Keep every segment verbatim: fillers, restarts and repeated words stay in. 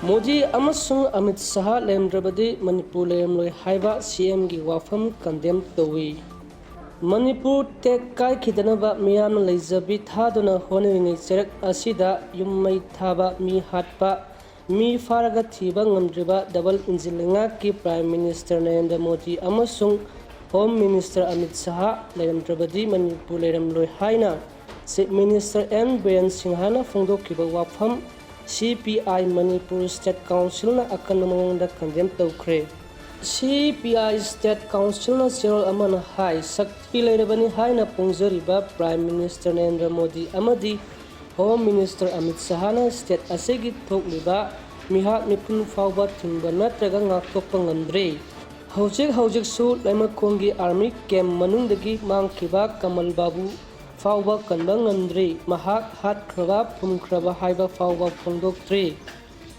ꯃꯣꯗꯤ ꯑꯃꯁꯨꯡ ꯑꯃꯤꯠ ꯁꯍꯥ ꯂꯩꯔꯝꯗ꯭ꯔꯕꯗꯤ ꯃꯅꯤꯄꯨꯔ ꯂꯩꯔꯝꯂꯣꯏ ꯍꯥꯏꯕ ꯁꯤ ꯑꯦꯝꯒꯤ ꯋꯥꯐꯝ ꯀꯟꯗꯦꯝ ꯇꯧꯏ꯫ ꯃꯅꯤꯄꯨꯔ ꯇꯦꯛ ꯀꯥꯏꯈꯤꯗꯅꯕ ꯃꯤꯌꯥꯝꯅ ꯂꯩꯖꯕꯤ ꯊꯥꯗꯨꯅ ꯍꯣꯠꯅꯔꯤꯉꯩ ꯆꯩꯔꯛ ꯑꯁꯤꯗ ꯌꯨꯝ ꯃꯩ ꯊꯥꯕ, ꯃꯤ ꯍꯥꯠꯄ, ꯃꯤ ꯐꯥꯔꯒ ꯊꯤꯕ ꯉꯝꯗ꯭ꯔꯤꯕ ꯗꯕꯜ ꯏꯟꯖꯤꯟ ꯂꯩꯉꯥꯛꯀꯤ ꯄ꯭ꯔꯥꯏꯝ ꯃꯤꯅꯤꯁꯇꯔ ꯅꯔꯦꯟꯗ꯭ꯔ ꯃꯣꯗꯤ ꯑꯃꯁꯨꯡ ꯍꯣꯝ ꯃꯤꯅꯤꯁꯇꯔ ꯑꯃꯤꯠ ꯁꯍꯥ ꯂꯩꯔꯝꯗ꯭ꯔꯕꯗꯤ ꯃꯅꯤꯄꯨꯔ ꯂꯩꯔꯝꯂꯣꯏ ꯍꯥꯏꯅ ꯆꯤꯐ ꯃꯤꯅꯤꯁꯇꯔ ꯑꯦꯟ ꯕꯤꯔꯦꯟ ꯁꯤꯡꯍꯥꯅ ꯐꯣꯡꯗꯣꯛꯈꯤꯕ ꯋꯥꯐꯝ ꯁꯤ ꯄꯤ ꯑꯥꯏ ꯃꯅꯤꯄꯨꯔ ꯁ꯭ꯇꯦꯠ ꯀꯥꯎꯟꯁꯤꯜꯅ ꯑꯀꯟꯕ ꯃꯑꯣꯡꯗ ꯀꯟꯗꯦꯝ ꯇꯧꯈ꯭ꯔꯦ꯫ ꯁꯤ ꯄꯤ ꯑꯥꯏ ꯁ꯭ꯇꯦꯠ ꯀꯥꯎꯟꯁꯤꯜꯅ ꯆꯦꯔꯣꯜ ꯑꯃꯅ ꯍꯥꯏ, ꯁꯛꯇꯤ ꯂꯩꯔꯕꯅꯤ ꯍꯥꯏꯅ ꯐꯣꯡꯖꯔꯤꯕ ꯄ꯭ꯔꯥꯏꯝ ꯃꯤꯅꯤꯁꯇꯔ ꯅꯔꯦꯟꯗ꯭ꯔ ꯃꯣꯗꯤ ꯑꯃꯗꯤ ꯍꯣꯝ ꯃꯤꯅꯤꯁꯇꯔ ꯑꯃꯤꯠ ꯁꯍꯥꯅ ꯁ꯭ꯇꯦꯠ ꯑꯁꯤꯒꯤ ꯊꯣꯛꯂꯤꯕ ꯃꯤꯍꯥꯠ ꯃꯤꯄꯨꯟ ꯐꯥꯎꯕ ꯊꯤꯡꯕ ꯅꯠꯇ꯭ꯔꯒ ꯉꯥꯛꯊꯣꯛꯄ ꯉꯝꯗ꯭ꯔꯤ꯫ ꯍꯧꯖꯤꯛ ꯍꯧꯖꯤꯛꯁꯨ ꯂꯩꯃꯈꯣꯡꯒꯤ ꯑꯥꯔꯃꯤ ꯀꯦꯝ ꯃꯅꯨꯡꯗꯒꯤ ꯃꯥꯡꯈꯤꯕ ꯀꯃꯜ ꯕꯥꯕꯨ ꯐꯥꯎꯕ ꯀꯟꯕ ꯉꯝꯗ꯭ꯔꯤ꯫ ꯃꯍꯥꯛ ꯍꯥꯠꯈ꯭ꯔꯕ ꯐꯨꯝꯈ꯭ꯔꯕ ꯍꯥꯏꯕ ꯐꯥꯎꯕ ꯐꯣꯡꯗꯣꯛꯇ꯭ꯔꯤ꯫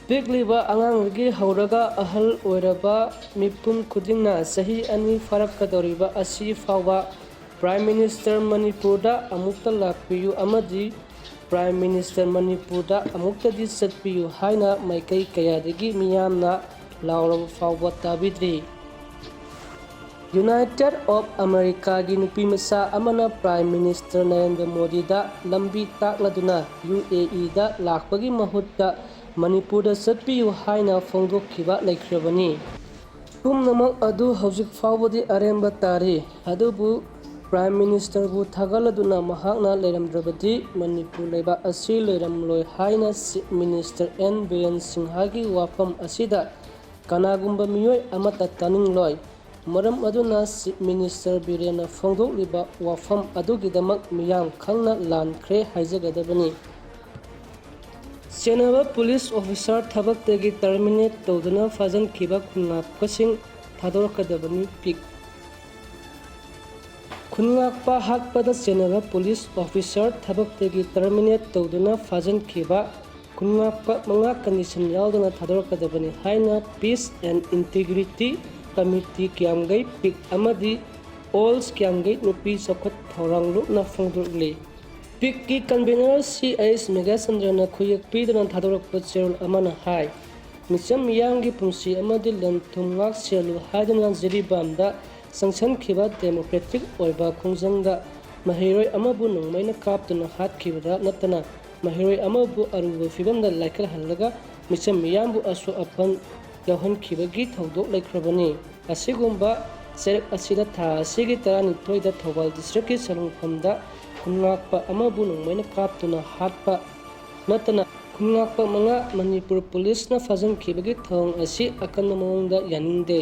ꯄꯤꯛꯂꯤꯕ ꯑꯉꯥꯡꯗꯒꯤ ꯍꯧꯔꯒ ꯑꯍꯜ ꯑꯣꯏꯔꯕ ꯃꯤꯄꯨꯝ ꯈꯨꯗꯤꯡꯅ ꯆꯍꯤ ꯑꯅꯤ ꯐꯥꯔꯛꯀꯗꯧꯔꯤꯕ ꯑꯁꯤ ꯐꯥꯎꯕ ꯄ꯭ꯔꯥꯏꯝ ꯃꯤꯅꯤꯁꯇꯔ ꯃꯅꯤꯄꯨꯔꯗ ꯑꯃꯨꯛꯇ ꯂꯥꯛꯄꯤꯌꯨ ꯑꯃꯗꯤ ꯄ꯭ꯔꯥꯏꯝ ꯃꯤꯅꯤꯁꯇꯔ ꯃꯅꯤꯄꯨꯔꯗ ꯑꯃꯨꯛꯇꯗꯤ ꯆꯠꯄꯤꯌꯨ ꯍꯥꯏꯅ ꯃꯥꯏꯀꯩ ꯀꯌꯥꯗꯒꯤ ꯃꯤꯌꯥꯝꯅ ꯂꯥꯎꯔꯕ ꯐꯥꯎꯕ ꯇꯥꯕꯤꯗ꯭ꯔꯤ꯫ ꯌꯨꯅꯥꯏꯇꯦꯠ ꯑꯣꯐ ꯑꯃꯦꯔꯤꯀꯥꯒꯤ ꯅꯨꯄꯤꯃꯆꯥ ꯑꯃꯅ ꯄ꯭ꯔꯥꯏꯝ ꯃꯤꯅꯤꯁꯇꯔ ꯅꯔꯦꯟꯗ꯭ꯔ ꯃꯣꯗꯤꯗ ꯂꯝꯕꯤ ꯇꯥꯛꯂꯗꯨꯅ ꯌꯨ ꯑꯦ ꯏꯗ ꯂꯥꯛꯄꯒꯤ ꯃꯍꯨꯠꯇ ꯃꯅꯤꯄꯨꯔꯗ ꯆꯠꯄꯤꯌꯨ ꯍꯥꯏꯅ ꯐꯣꯡꯗꯣꯛꯈꯤꯕ ꯂꯩꯈ꯭ꯔꯕꯅꯤ꯫ ꯄꯨꯝꯅꯃꯛ ꯑꯗꯨ ꯍꯧꯖꯤꯛ ꯐꯥꯎꯕꯗꯤ ꯑꯔꯦꯝꯕ ꯇꯥꯔꯤ꯫ ꯑꯗꯨꯕꯨ ꯄ꯭ꯔꯥꯏꯝ ꯃꯤꯅꯤꯁꯇꯔꯕꯨ ꯊꯥꯒꯠꯂꯗꯨꯅ ꯃꯍꯥꯛꯅ ꯂꯩꯔꯝꯗ꯭ꯔꯕꯗꯤ ꯃꯅꯤꯄꯨꯔ ꯂꯩꯕꯥꯛ ꯑꯁꯤ ꯂꯩꯔꯝꯂꯣꯏ ꯍꯥꯏꯅ ꯆꯤꯐ ꯃꯤꯅꯤꯁꯇꯔ ꯑꯦꯟ ꯕꯤꯔꯦꯟ ꯁꯤꯡꯍꯥꯒꯤ ꯋꯥꯐꯝ ꯑꯁꯤꯗ ꯀꯅꯥꯒꯨꯝꯕ ꯃꯤꯑꯣꯏ ꯑꯃꯠꯇ ꯇꯥꯅꯤꯡꯂꯣꯏ꯫ ꯃꯔꯝ ꯑꯗꯨꯅ ꯆꯤꯐ ꯃꯤꯅꯤꯁꯇꯔ ꯕꯤꯔꯦꯟꯅ ꯐꯣꯡꯗꯣꯛꯂꯤꯕ ꯋꯥꯐꯝ ꯑꯗꯨꯒꯤꯗꯃꯛ ꯃꯤꯌꯥꯝ ꯈꯪꯅ ꯂꯥꯟꯈ꯭ꯔꯦ ꯍꯥꯏꯖꯒꯗꯕꯅꯤ꯫ ꯆꯦꯟꯅꯕ ꯄꯨꯂꯤꯁ ꯑꯣꯐꯤꯁꯥꯔ ꯊꯕꯛꯇꯒꯤ ꯇꯔꯃꯤꯅꯦꯠ ꯇꯧꯗꯨꯅ ꯐꯥꯖꯤꯟꯈꯤꯕ ꯈꯨꯟꯉꯥꯛꯄꯁꯤꯡ ꯊꯥꯗꯣꯔꯛꯀꯗꯕꯅꯤ, ꯄꯤꯛ꯫ ꯈꯨꯟꯉꯥꯛꯄ ꯍꯥꯠꯄꯗ ꯆꯦꯟꯅꯕ ꯄꯨꯂꯤꯁ ꯑꯣꯐꯤꯁꯥꯔ ꯊꯕꯛꯇꯒꯤ ꯇꯔꯃꯤꯅꯦꯠ ꯇꯧꯗꯨꯅ ꯐꯥꯖꯤꯟꯈꯤꯕ ꯈꯨꯟꯉꯥꯛꯄ ꯃꯉꯥ ꯀꯟꯗꯤꯁꯟ ꯌꯥꯎꯗꯅ ꯊꯥꯗꯣꯔꯛꯀꯗꯕꯅꯤ ꯍꯥꯏꯅ ꯄꯤꯁ ꯑꯦꯟ ꯏꯟꯇꯤꯒ꯭ꯔꯤꯇꯤ ꯀꯃꯤꯇꯤ ꯀꯤꯌꯥꯝꯒꯩ ꯄꯤꯛ ꯑꯃꯗꯤ ꯑꯣꯜꯁ ꯀꯤꯌꯥꯝꯒꯩ ꯅꯨꯄꯤ ꯆꯥꯎꯈꯠ ꯊꯧꯔꯥꯡ ꯂꯨꯞꯅ ꯐꯣꯡꯗꯣꯛꯂꯤ꯫ ꯄꯤꯛꯀꯤ ꯀꯟꯚꯤꯅꯔ ꯁꯤ ꯑꯩꯆ ꯃꯦꯘꯆꯟꯗ꯭ꯔꯅ ꯈꯨꯌꯦꯛ ꯄꯤꯗꯨꯅ ꯊꯥꯗꯣꯔꯛꯄ ꯆꯦꯔꯣꯜ ꯑꯃꯅ ꯍꯥꯏ, ꯃꯤꯆꯝ ꯃꯤꯌꯥꯝꯒꯤ ꯄꯨꯟꯁꯤ ꯑꯃꯗꯤ ꯂꯟ ꯊꯨꯝ ꯉꯥꯛ ꯁꯦꯜꯂꯨ ꯍꯥꯏꯗꯨꯅ ꯖꯤꯔꯤꯕꯥꯝꯗ ꯆꯪꯁꯤꯟꯈꯤꯕ ꯗꯦꯃꯣꯀ꯭ꯔꯦꯇꯤꯛ ꯑꯣꯏꯕ ꯈꯣꯡꯖꯪꯗ ꯃꯍꯩꯔꯣꯏ ꯑꯃꯕꯨ ꯅꯣꯡꯃꯩꯅ ꯀꯥꯞꯇꯨꯅ ꯍꯥꯠꯈꯤꯕꯗ ꯅꯠꯇꯅ ꯃꯍꯩꯔꯣꯏ ꯑꯃꯕꯨ ꯑꯔꯨꯕ ꯐꯤꯕꯝꯗ ꯂꯥꯏꯀꯠꯍꯜꯂꯒ ꯃꯤꯆꯝ ꯃꯤꯌꯥꯝꯕꯨ ꯑꯁꯣꯛ ꯑꯄꯟ ꯌꯥꯎꯍꯟꯈꯤꯕꯒꯤ ꯊꯧꯗꯣꯛ ꯂꯩꯈ꯭ꯔꯕꯅꯤ꯫ ꯑꯁꯤꯒꯨꯝꯕ ꯆꯩꯔꯛ ꯑꯁꯤꯗ ꯊꯥ ꯑꯁꯤꯒꯤ ꯇꯔꯥꯅꯤꯊꯣꯏꯗ ꯊꯧꯕꯥꯜ ꯗꯤꯁꯇ꯭ꯔꯤꯛꯀꯤ ꯁꯔꯨꯡꯐꯝꯗ ꯈꯨꯟꯉꯥꯛꯄ ꯑꯃꯕꯨ ꯅꯣꯡꯃꯩꯅ ꯀꯥꯞꯇꯨꯅ ꯍꯥꯠꯄ ꯅꯠꯇꯅ ꯈꯨꯟꯉꯥꯛꯄ ꯃꯉꯥ ꯃꯅꯤꯄꯨꯔ ꯄꯨꯂꯤꯁꯅ ꯐꯥꯖꯤꯟꯈꯤꯕꯒꯤ ꯊꯧꯑꯣꯡ ꯑꯁꯤ ꯑꯀꯟꯕ ꯃꯑꯣꯡꯗ ꯌꯥꯅꯤꯡꯗꯦ꯫